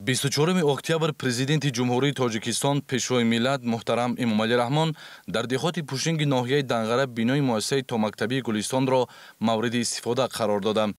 24 октябр Президенти Ҷумҳурии Тоҷикистон, Пешвои миллат муҳтарам Эмомалӣ Раҳмон дар деҳоти Пушинги ноҳияи Данғара бинои муассисаи томактабии Гулистонро мавриди истифода қарор доданд.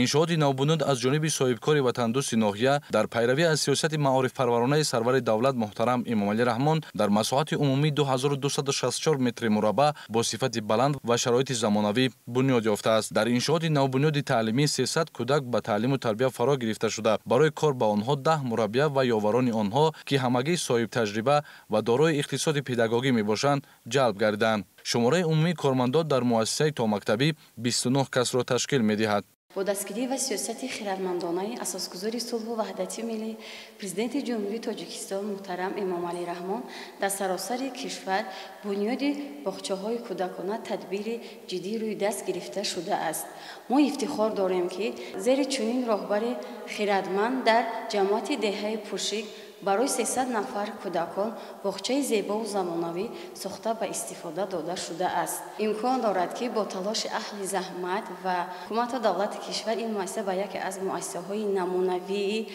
Иншооти навбунёд аз ҷониби соҳибкори ватандӯсти ноҳия дар пайравӣ аз сиёсати маорифпарваронаи сарвари давлат муҳтарам Эмомалӣ Раҳмон дар масоҳати умумӣ 2264 метри мураббаъ бо сифати баланд ва шароити замонавӣ бунёд ёфтааст. Дар иншооти навбунёди таълимӣ 300 кӯдак ба таълиму тарбия фаро гирифта шуда, барои кор ба онҳо 10 мураббия ва ёварони онҳо, ки ҳамагӣ соҳибтаҷриба ва дорои ихтисоси педагогӣ мебошанд, ҷалб гардиданд. Шумораи умумии кормандон дар муассисаи томактабӣ 29 касро ташкил медиҳад. Бо дастгирӣ ва сиёсати хирадмандонаи асосгузори сулҳу ваҳдати миллӣ, Президенти Ҷумҳурии Тоҷикистон муҳтарам Эмомалӣ Раҳмон дар саросари кишвар бунёди боғчаҳои кӯдакона тадбири ҷиддӣ рӯи даст гирифта шудааст. Мо ифтихор дорем, ки зери чунин роҳбари хирадманд дар ҷамоати деҳаи Пушик барои 300 нафар кӯдакон боғчаи зебову замонавӣ сохта ба истифода дода шудааст. Имкон дорад, ки бо талоши аҳли заҳмат ва ҳукумату давлати кишвар ин муассиса ба яке аз муассисаҳои намунавии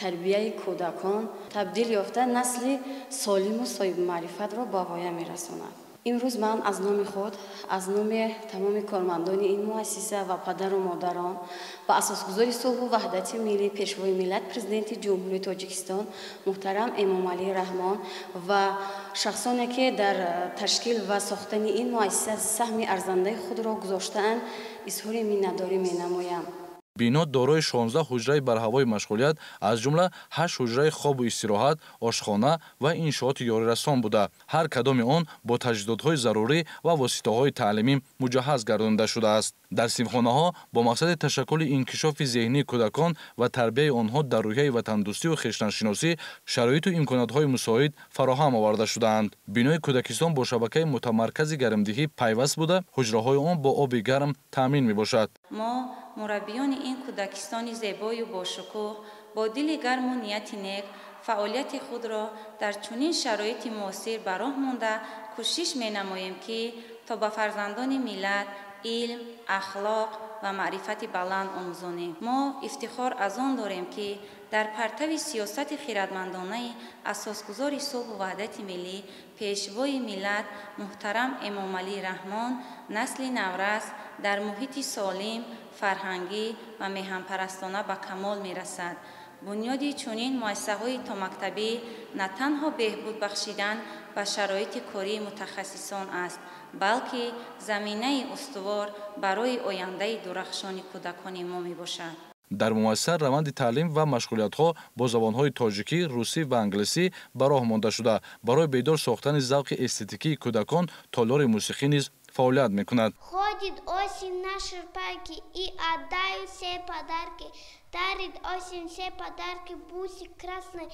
тарбияи кӯдакон табдил ёфта, насли солиму соҳибмаърифатро ба воя мерасонад. Имрӯз ман аз номи худ, аз номи тамоми кормандони ин муассиса ва падару модарон ба асосгузори сулҳу ваҳдати миллӣ, Пешвои миллат, Президенти Ҷумҳурии Тоҷикистон муҳтарам Эмомалӣ Раҳмон ва шахсоне, ки дар ташкил ва сохтани ин муассиса саҳми арзандаи худро гузоштаанд, изҳори миннатдорӣ менамоям. Бино дорои 16 ҳуҷраи барҳавои машғулият, аз ҷумла 8 ҳуҷраи хобу истироҳат, ошхона ва иншооти ёрирасон буда, ҳар кадоми он бо таҷҳизотҳои зарурӣ ва воситаҳои таълимӣ муҷаҳҳаз гардонида шудааст. Дар синфхонаҳо бо мақсади ташаккули инкишофи зеҳнии кӯдакон ва тарбияи онҳо дар рӯҳияи ватандӯстию хештаншиносӣ шароиту имкониятҳои мусоид фароҳам оварда шудаанд. Бинои кӯдакистон бо шабакаи мутамаркази гармдиҳӣ пайваст буда, ҳуҷраҳои он бо оби гарм таъмин мебошад. Мо мураббиёни ин кӯдакистони зебою бошукӯҳ бо дили гарму нияти нек фаъолияти худро дар чунин шароити муосир ба роҳ монда кӯшиш менамоем, ки то ба фарзандони миллат илм, ахлоқ ва маърифати баланд омӯзонем. Мо ифтихор аз он дорем, ки Дар партави сиёсати хирадмандонаи асосгузори сулҳу ваҳдати миллӣ, пешвои миллат муҳтарам Эмомалӣ Раҳмон, насли наврас дар муҳити солим, фарҳангӣ ва меҳанпарастона ба камол мерасад. Бунёди чунин муассисаҳои томактабӣ на танҳо беҳбуд бахшидан ба шароити кории мутахассисон аст, балки заминаи устувор барои ояндаи дурахшони кӯдакони мо мебошад. Дар муассиса раванди таълим ва машғулиятҳо бо забонҳои тоҷикӣ, русӣ ва англисӣ ба роҳ монда шуда, барои бедор сохтани завқи эстетикии кӯдакон толори мусиқӣ низ фаъолият мекунад. Ходит осень наши парки и отдают все подарки. Дарит осень все подарки, бусик красный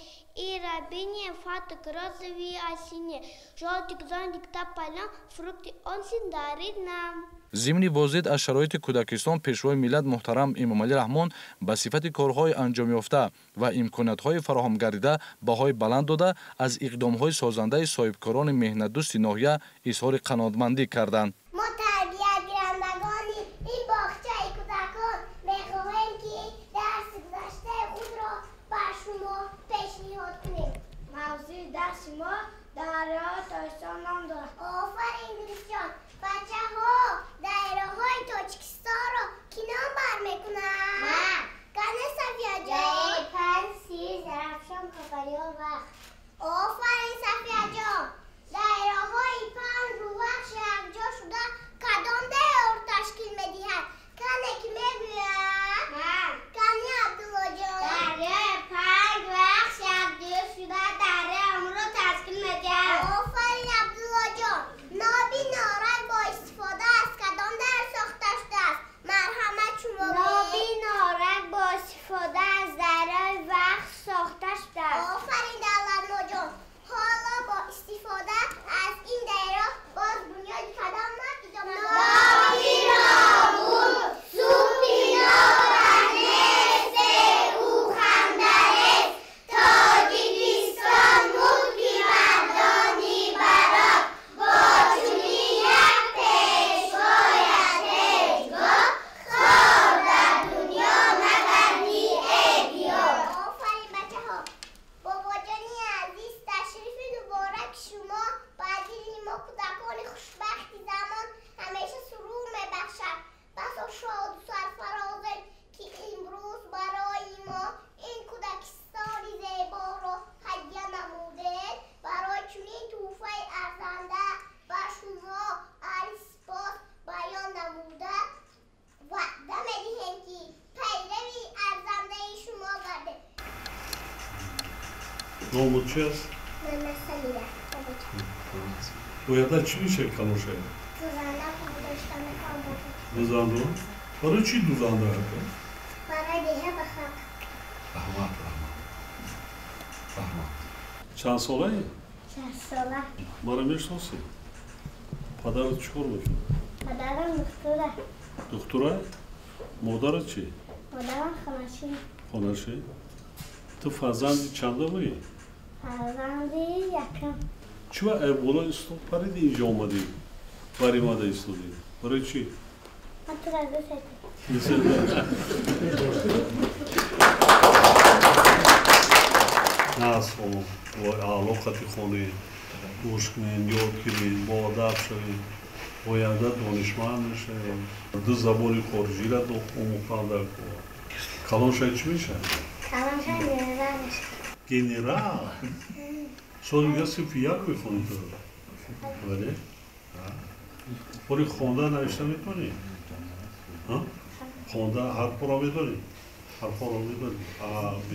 и рабине, фаток розовый осине, желтик, зонтик, тополям, фрукты осень дарит нам. Зимни боздид аз шароити кӯдакистон пешвои миллат муҳтарам Эмомалӣ Раҳмон ба сифати корҳои анҷомёфта ва имкониятҳои фароҳам гардида баҳои баланд дода, аз иқдомҳои созандаи соҳибкорони меҳнатдӯсти ноҳия изҳори қаноатмандӣ карданд. Мо тарбиятгирандагони ин боғчаи кӯдакон мехоҳем, ки дарси гузаштаи худро ба шумо пешниҳод кунем. Мавзӯи дарси мо дарёи Тоҷикистон ном дорад. Офарин, Гулистон! Бачаҳо, дарёҳои Тоҷикистонро кӣ номбар мекунад? Ман. Кане, Сафияҷон? Панҷ, Сир, Зарафшон, Кофарё, Вахш. Офарин, Сафияҷон! Дарёҳои панҷу Вахш якҷо шуда кадом дарёро ташкил медиҳад? Кане ки мегӯяд? Ман. Кане, Абдуллоҷон? Дарёи панҷ Вахш якҷо шуда дарёи Амуро ташкил медиҳад. Офарин, Абдуллоҷон! Ноби Норак бо истифода аз кадом дарё сохта шудааст? Марҳамат, шумо. Ноби Норак бо истифода аз дарёи Вахш сохта шудааст. Офарин, Давлатмоҷон! Ҳоло бо истифода аз ин дарё боз бунёди кадом ноб идома дорад? Ноби Роғун, супи Норак нест, бе ӯ ханда нест. Тоҷикистон мулки мардони барот, бо чунин як пешвояд ҳеҷ гоҳ хор дар дунё нагардӣ эй диёр. Офарин, бачаҳо! Бобоҷони азиз, ташрифи мубораки шумо ба дили мо кӯдакони хушбахти замон ҳамеша сурур мебахшад. Басо шоду сарфарозем, ки имрӯз барои мо ин кӯдакистони зеборо ҳадя намудед. Барои чунин тӯҳфаи арзанда ба шумо арзи сипос баён намуда, ваъда медиҳем, ки пайрави арзандаи шумо гардем. Номут чи аст? Мана Самира, бобоҷон. Оянда чӣ мешавӣ, калон шавӣ? Дузанда дошта мехоҳам, бобоҷон. Дузанда? Барои чӣ дузанда ака? Барои деҳа ба халқ. Раҳмат, раҳмат, раҳмат. Чанд солаӣ? 6 сола. Маро мешиносӣ? Падарат чӣ кор мекунад? Падарам духтура. Духтура? Модарат чӣ? Модарам хоначӣ. Хоначӣ? Ту фарзанди чандумӣ? Фарзанди якум. Чӣ ба болои стол париди, инҷо омадӣ, баримада истодӣ? Барои чӣ? Ман тура дӯст дорам. Насо аъло қати хонед, гӯш кунед, ёд гиред, боадаб шавед, оянда донишманд мешавед. Ду забони хориҷиро омӯхтан дар кор. Калон шавед, чӣ мешавед? Калон шавед, генерал мешавам. Генерал? Соли дига синфи як мехонӣ ту, бале? Ҳоли хонда навишта метавонӣ? Хонда ҳарфҳоро медонӣ? Ҳарфҳоро медонӣ? А, Б, Д.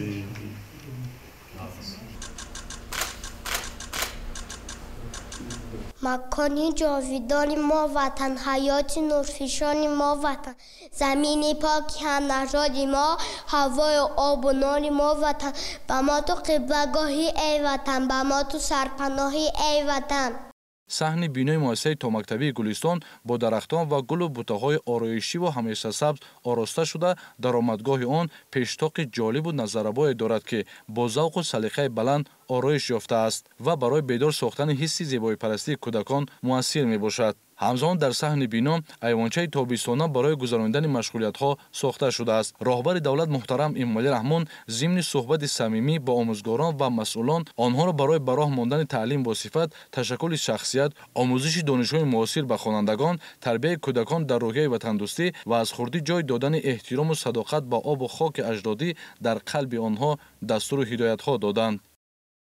Макони ҷовидони мо ватан, ҳаёти нурфишони мо ватан, замини поки ҳамнажоди мо, ҳавою обу нони мо ватан. Ба мо ту қиблагоҳӣ, эй ватан, ба мо ту сарпаноҳӣ, эй ватан. Саҳни бинои муассисаи томактабии Гулистон бо дарахтон ва гулу бутаҳои ороишиву ҳамешасабз ороста шуда, даромадгоҳи он пештоқи ҷолибу назаррабое дорад, ки бо завқу салиқаи баланд ороиш ёфтааст ва барои бедор сохтани ҳисси зебоипарастии кӯдакон муассир мебошад. Ҳамзамон дар саҳни бино айвончаи тобистона барои гузаронидани машғулиятҳо сохта шудааст. Роҳбари давлат муҳтарам Эмомалӣ Раҳмон зимни суҳбати самимӣ бо омӯзгорон ва масъулон онҳоро барои ба роҳ мондани таълим бо сифат, ташаккули шахсият, омӯзиши донишҳои муосир ба хонандагон, тарбияи кӯдакон дар рӯҳияи ватандӯстӣ ва аз хурдӣ ҷой додани эҳтирому садоқат ба обу хоки аҷдодӣ дар қалби онҳо дастуру ҳидоятҳо доданд.